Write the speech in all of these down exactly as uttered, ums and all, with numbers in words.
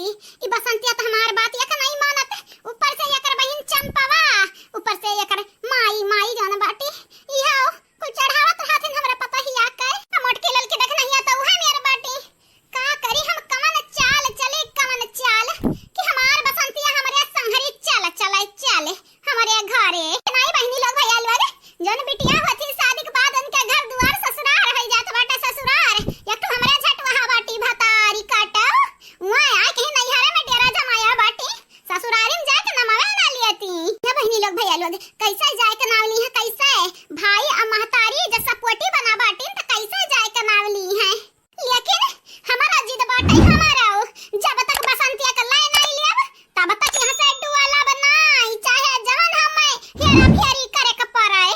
ई बसंतिया त हमार बात एक नहीं मानत, ऊपर से एकर बहिन चंपवा, ऊपर से एकर माई, माई जौन बाटी, इहो कुल चढ़ावत रहथिन हमरा पतोहिया के। आ मोटकी ललकी देखनहिया त उहे मेर बाटी। का करी हम, कवन चाल चली, कवन चाल कि हमार बसंतिया हमरे संहरी चल चले, चले हमरे घरे। नहीं बहिनी लोग, भैया लोग, जौन बिटिया होती शादी के बाद उनके घर दुआर ससुरार होइ जात बाटे ससुरार। एक तो हमरे झटुआ बाटी भतारी काटो, उहाँ आए कहीं नैहरे में डेरा जमाया बाटी, ससुरारी में जाके नमवे ना लियती। या बहिनी लोग, भैया लोग, कैसे जाए के नाव ली है, कैसे? भाई आ महतारी जब सपोर्टी बना बाटिन त कैसे जाए के नाव ली है? लेकिन हमारा जिद बाटे, हमारा, जब तक बसंतिया के line नहीं लेब, तब तक यहाँ से डुअलब नहीं, चाहे जवन हमें हेरा फेरी करे के पड़े।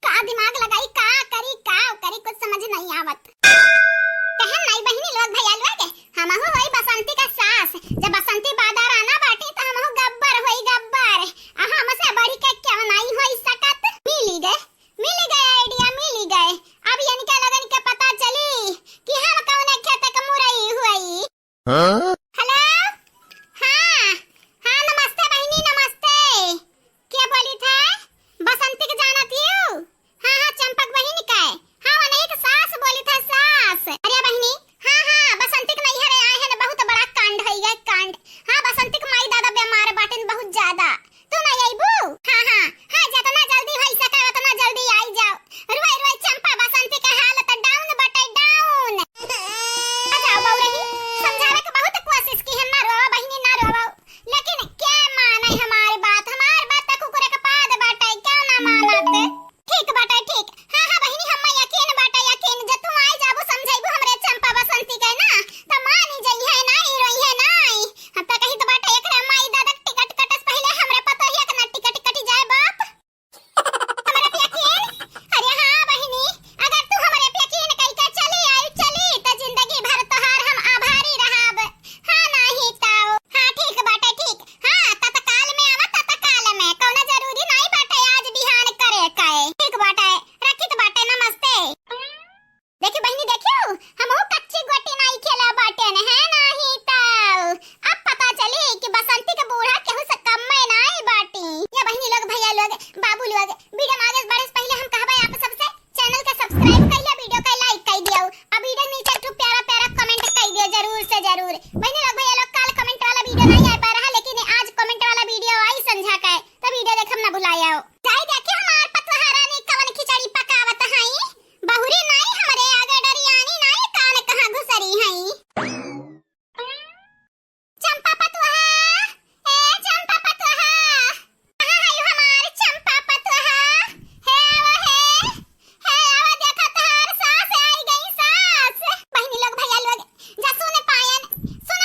का दिमाग लगाई, का करी, का करी, कुछ समझ नहीं आवत। कहन नहीं बहिनी लोग, भैया लोग, हमहू होई बसंती का सास। जब बसंती बादर आना बाटी, तो हमहू गब्बर होई, गब्बर। आ हमसे बढ़ी के क्यों नहीं होई सकत? मिली गए, मिली गए idea, मिली गए। अब इनके लोगन के पता चली कि हम कौने खेत के मुरई हुई। हाँ? Hello? हाँ, हाँ, नमस्ते बहिनी, नमस्ते। के बोली थे? बसंती के जानत हियो? हाँ, हाँ, चंपक बहिन के। हाँ, वनही के सास बोली थे, सास। अरे बहिनी, हाँ, हाँ, बसंती के नैहरे आए हैं ना, बहुत बड़ा कांड होई गए, कांड। हाँ, बसंती के माई दादा बीमार बाटिन बहुत ज्यादा। तू नहीं अइबू? हाँ, हाँ, हाँ, जितना जल्दी होई सके उतना जल्दी आई जाओ। रोई रोई चंपा बसंती के हालत down बाटे, down। आ जाओ बउरही, समझावे के बहुत कोशिश की है, ना रोवा बहिनी, ना रोवा, लेकिन के माने हमारी बात? हमार बात त कुकुरे के पाद बाटे, क्या ना मानत? ठीक बाटे, ठीक। हाँ, हाँ बहिनी, हम यकीन बाटे, यकीन। जब तू आई जाबू, समझाइबू हमरे चंपा बसंती के ना, त मानी जइहे ना, ई रोइहे ना। हम त कही त बाटे, एकरे माई दादा के टिकट कटस पहिले हमरे पतोहिया के ना टिकट कटी जाए बाप। हमरे पे यकीन? अरे हाँ बहिनी, अगर तू हमरे पे यकीन कई के चली आई, चली, त जिंदगी भर तोहार हम आभारी रहब। हाँ, नाही तो। हाँ, ठीक बाटे, ठीक। हाँ, तत्काल में आवा, तत्काल में। कौनो जरूरी नाही बाटे आज बिहान करे के। ठीक बाटे, रखित बाटे, नमस्ते। देखियो बहिनी, देखियो, हमहू कच्ची गोटी नाई खेला बाटेन, है नाही तो। अब पता चली कि बसंती के बूढ़ा केहू से कम में नाई बाटी। या बहिनी लोग, भैया लोग, बाबू लोग, video में आगे बढ़े से पहिले हम कहबे आप सबसे, channel के subscribe कइला, video के like कइ दियो, अब video नीचे एक ठो प्यारा प्यारा comment कइ दियो जरूर से जरूर। बहिनी लोग, भैया लोग, काल comment वाला video नाई आ पा रहा, लेकिन आज comment वाला video आई संझा का, तो video देखम ना भुलायो। जाई देखियो हमार पतोहा रानी कवन खिचड़ी पकावत हई। बहुरी नाई हमरे आगे डरियानी नाई, कान कहाँ घुसरी हई। चंपा पतोहा, ए चंपा पतोहा, कहाँ हई हमार चंपा पतोहा? हे आवा हे, हे आवा, देखा तोहार सास आई गई सास। बहिनी लोग, भैया लोग, जा सुन पायन, सुन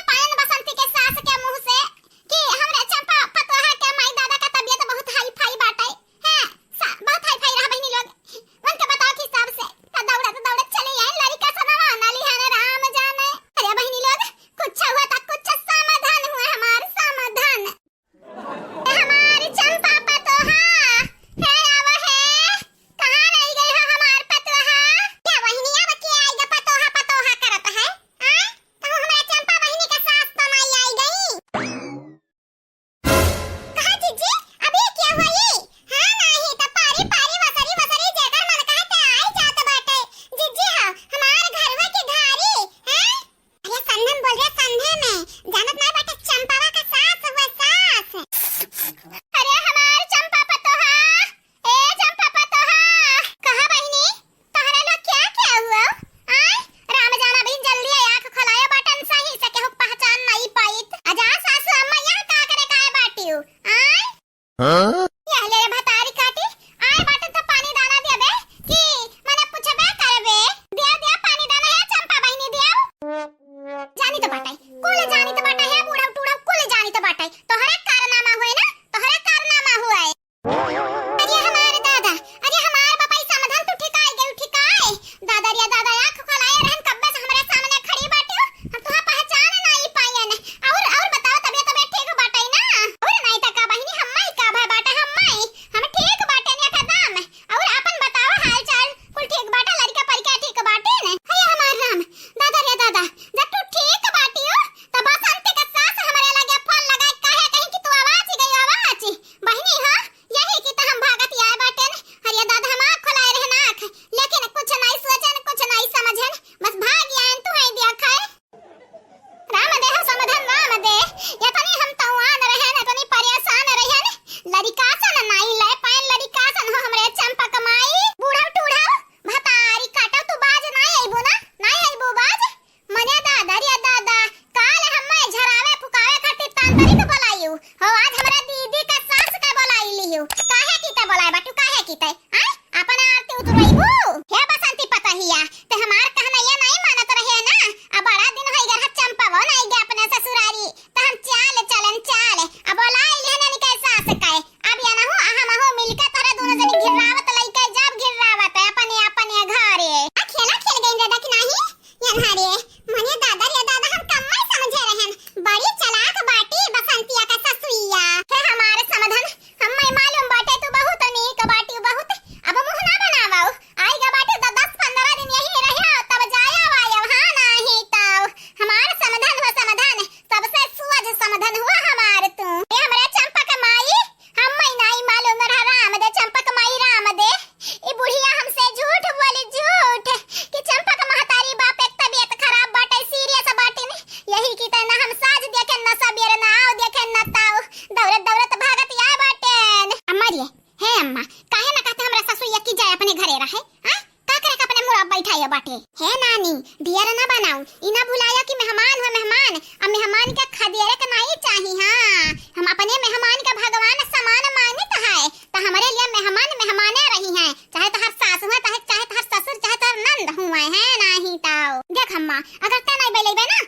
बे ना,